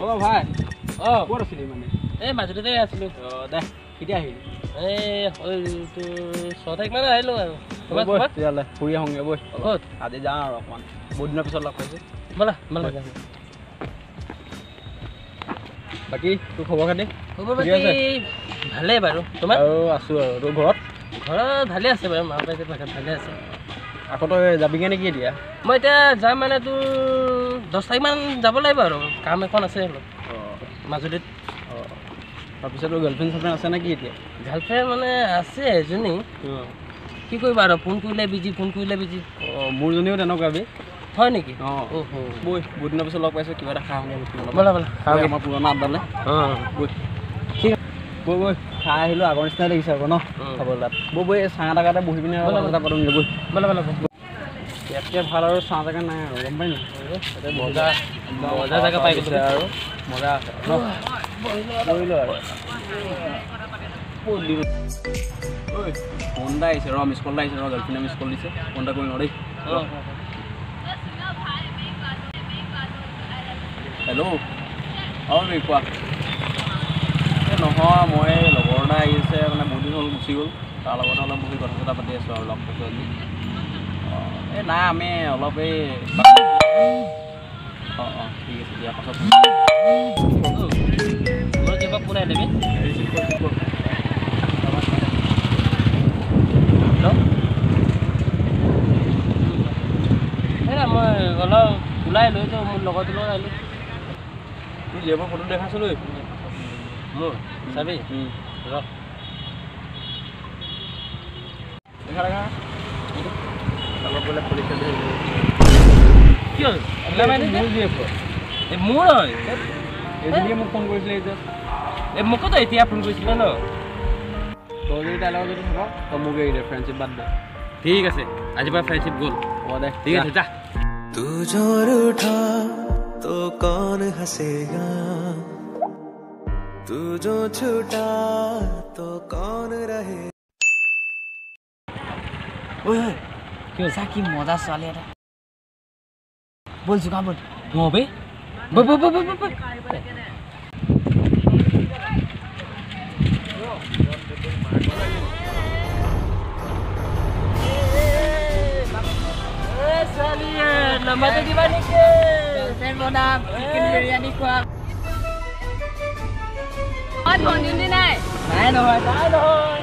অ ভাই, অ ক'ত আছিলি মানে? এই মাজুলীতে আছিলোঁ। অঁ দে, কেতিয়া আহিলি? এই তোৰ 6 তাৰিখ মানে আহিলোঁ আৰু। বৈ তেতিয়াহ'লে ফুৰি আহোঁগৈ বৈ। ক'ত? আজি যাওঁ আৰু অকণমান, বহুত দিনৰ পিছত লগ পাইছোঁ। ব'লা ব'লা যাওঁ। বাকী তোৰ খবৰ খাতি? খবৰ পাতি ভালেই বাৰু, তোমাৰ? আৰু আছোঁ আৰু। তোৰ ঘৰত? ঘৰত ভালে আছে বাৰু, মা পাইছে ভালে আছে। আকৌ তই যাবিগৈ নেকি এতিয়া? মই এতিয়া যাম মানে তোৰ 10 তাৰিখমান যাব লাগিব আৰু, কাম এখন আছে অলপ মাজুলীত। অঁ, তাৰপিছত তোৰ গাৰ্লফ্ৰেণ্ড চাৰ্লফ্ৰেণ্ড আছে নেকি এতিয়া? গাৰ্লফ্ৰেণ্ড মানে আছে এজনী। কি কৰিবা আৰু, ফোন কৰিলে বিজি, ফোন কৰিলে বিজি। অঁ, মোৰজনীও তেনেকুৱা বি। হয় নেকি? অঁ, বৈ বহুত দিনৰ পিছত লগ পাইছোঁ, কিবা এটা খাওঁ আহোঁগৈ। ব'লা ব'লা খাওঁ, আমাৰ পুৰণা আড্ডালৈ। অঁ বৈ, ঠিক বৈ বৈ খাই আহিলোঁ, আগৰ নিচিনাই লাগিছে আকৌ ন খাবলৈ তাত। বৈ বৈ চাহ এটাতে বহি পিনে কথা এটা পাতোঁগৈ বৈ। ব'লা ব'লা। ইয়াতকৈ ভাল আৰু চাহ জেগা নাই আৰু, গম পাই নাই? মজা মজা জেগা পাই গৈছে আৰু, মজা আছে ন। বহিলোঁ আৰু। ঐ ফোন এটা আহিছে ৰ, মিছ কল এটা আহিছে ৰ, গাৰ্লফ্ৰেণ্ডে মিছ কল দিছে, ফোন এটা কৰি লওঁ দেই। হেল্ল'। অঁ বি কোৱা। এই নহয়, মই লগৰ এটা আহিছে মানে বহুত দিন হ'ল গুচি গ'ল, তাৰ লগতে অলপ বহি কথা চথা পাতি আছোঁ আৰু, লগ পাইছোঁ আজি। অঁ এই নাই, আমি অলপ এই অঁ অঁ ঠিক আছে দিয়া, পাছত কিবা ফোন আহিলে ৰিচিভ কৰ। হেল্ল'। এই মই অলপ ওলাই লৈ যাওঁ, মোৰ লগৰটোৰ লগত আহিলোঁ। তোৰ জীয়েকৰ ফটো দেখাচোন ঐ। মোৰ চাবি ৰ, দেখা দেখা। অলপ বোলে খুলি খেলি কি হ'ল? মোৰ হয়, এইজনীয়ে মোক ফোন কৰিছিলে এতিয়া। এই মোকোতো এতিয়া ফোন কৰিছিলে ন। তই যদি তাইৰ লগত যদি থাক, তই মোক এৰি দে, ফ্ৰেণ্ডশ্বিপ বাদ দে। ঠিক আছে, আজিৰ পৰা ফ্ৰেণ্ডশ্বিপ গ'ল। হ'ব দে, ঠিক আছে যা। तू जो रूठा तो कौन हंसेगा, तू जो छूटा तो कौन रहे। ঐ চা কি মজা ছোৱালী এটা, ব'ল জোকা ব'ল। অঁ বে, বৈ বৈ বৈ বৈ বৈ। নাম্বাৰটো দিবা নেকি? গাৰ্লফ্ৰেণ্ড বনাম, চিকেন বিৰিয়ানী খুৱাম। ভণ্টি নাই নাই নহয়, নাই নহয়।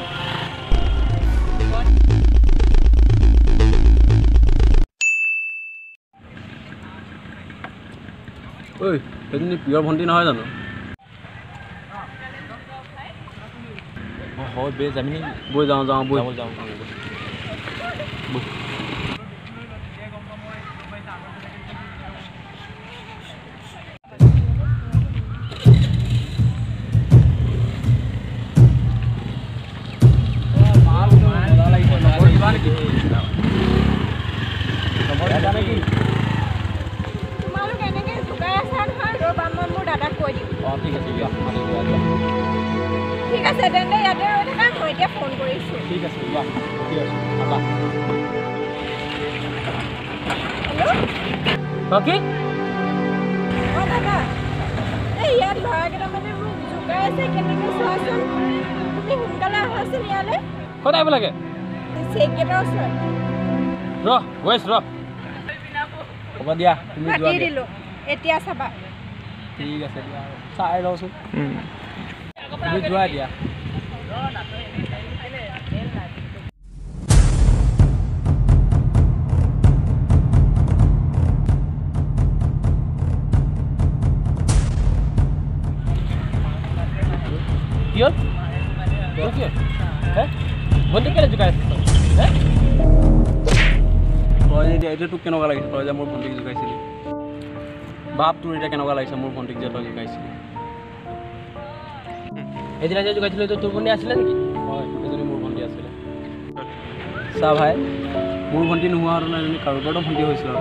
ঐ সেইজনী প্ৰিয় ভণ্টি নহয় জানো? অঁ হয় বে, যাবি নেকি? বৈ যাওঁ যাওঁ বৈ যাওঁ। তোমালোক এনেকৈ জোকাই আছা নহয়, ৰ'বা মই মোৰ দাদাক কৈ দিম। অঁ ঠিক আছে যোৱা, ঠিক আছে তেন্তে ইয়াতে ৰৈ থাকা, মই এতিয়া ফোন কৰিছোঁ। ঠিক আছে যোৱা, ঠিক আছে পাবা। হেল্ল'। বাকী অঁ দাদা, এই ইয়াত ল'ৰা কেইটামানে মোক জোকাই আছে কেনেকৈ চোৱাচোন, তুমি সোনকালে আহাচোন ইয়ালৈ। ক'ত আহিব লাগে? চেক গেটৰ ওচৰত। ৰ গৈ আছোঁ ৰ। হ'ব দিয়া, তুমি যোৱা। মাতি দিলোঁ, এতিয়া চাবা। ঠিক আছে দিয়া, চাই লওঁচোন, তুমি যোৱা এতিয়া। কি হ'ল? তোৰ কি হ'ল? হে ভণ্টি কেলৈ জোকাই আছিস তই? হে তই এতিয়া এতিয়া তোক কেনেকুৱা লাগিছে তই যে মোৰ ভণ্টিক জোকাইছিলি? ভাব তোৰ এতিয়া কেনেকুৱা লাগিছে মোৰ ভণ্টিক যে তই জোকাইছিলি? সেইদিনা যে জোকাইছিলো এইটো তোৰ ভণ্টি আছিলে নেকি? হয়, সেইজনী মোৰ ভণ্টি আছিলে। চা ভাই, মোৰ ভণ্টি নোহোৱা হেঁতেন এজনী কাৰোবাৰতো ভণ্টি হৈছিল আৰু।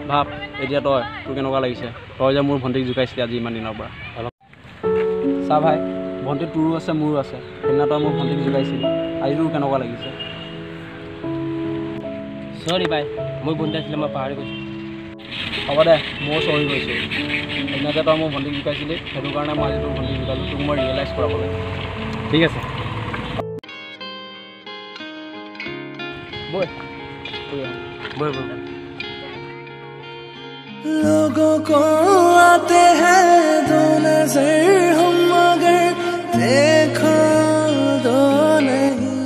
ভাব এতিয়া তই, তোৰ কেনেকুৱা লাগিছে তই যে মোৰ ভণ্টিক জোকাইছিলি আজি ইমান দিনৰ পৰা? চা ভাই, ভণ্টি তোৰো আছে মোৰো আছে, সেইদিনা তই মোৰ ভণ্টিক জোকাইছিলি, আজি তোৰ কেনেকুৱা লাগিছে? চৰি ভাই, মোৰ ভণ্টি আছিলে, মই পাহৰি গৈছোঁ। হ'ব দে, ময়ো চৰি কৈছোঁ। সেইদিনা যে তই মোৰ ভণ্টিক জোকাইছিলি, সেইটো কাৰণে মই আজি তোৰ ভণ্টিক জোকালোঁ, তোক মই ৰিয়েলাইজ কৰাবলৈ। ঠিক আছে, বৈ ফুৰি আহোঁ। বৈ বৈ। लोगों को आते हैं दो नजर, हम मगर देखो दो नहीं।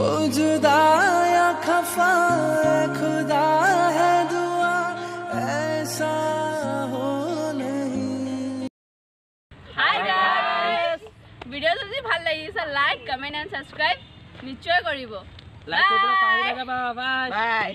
ओ जुदा या खफा खुदा है दुआ ऐसा हो नहीं। হাই গাইস, ভিডিঅ' যদি ভাল লাগিছে লাইক, কমেণ্ট এণ্ড ছাবস্ক্ৰাইব নিশ্চয় কৰিব। লাইক কৰিবলৈ পাহৰি নাযাবা। বাই। বাই।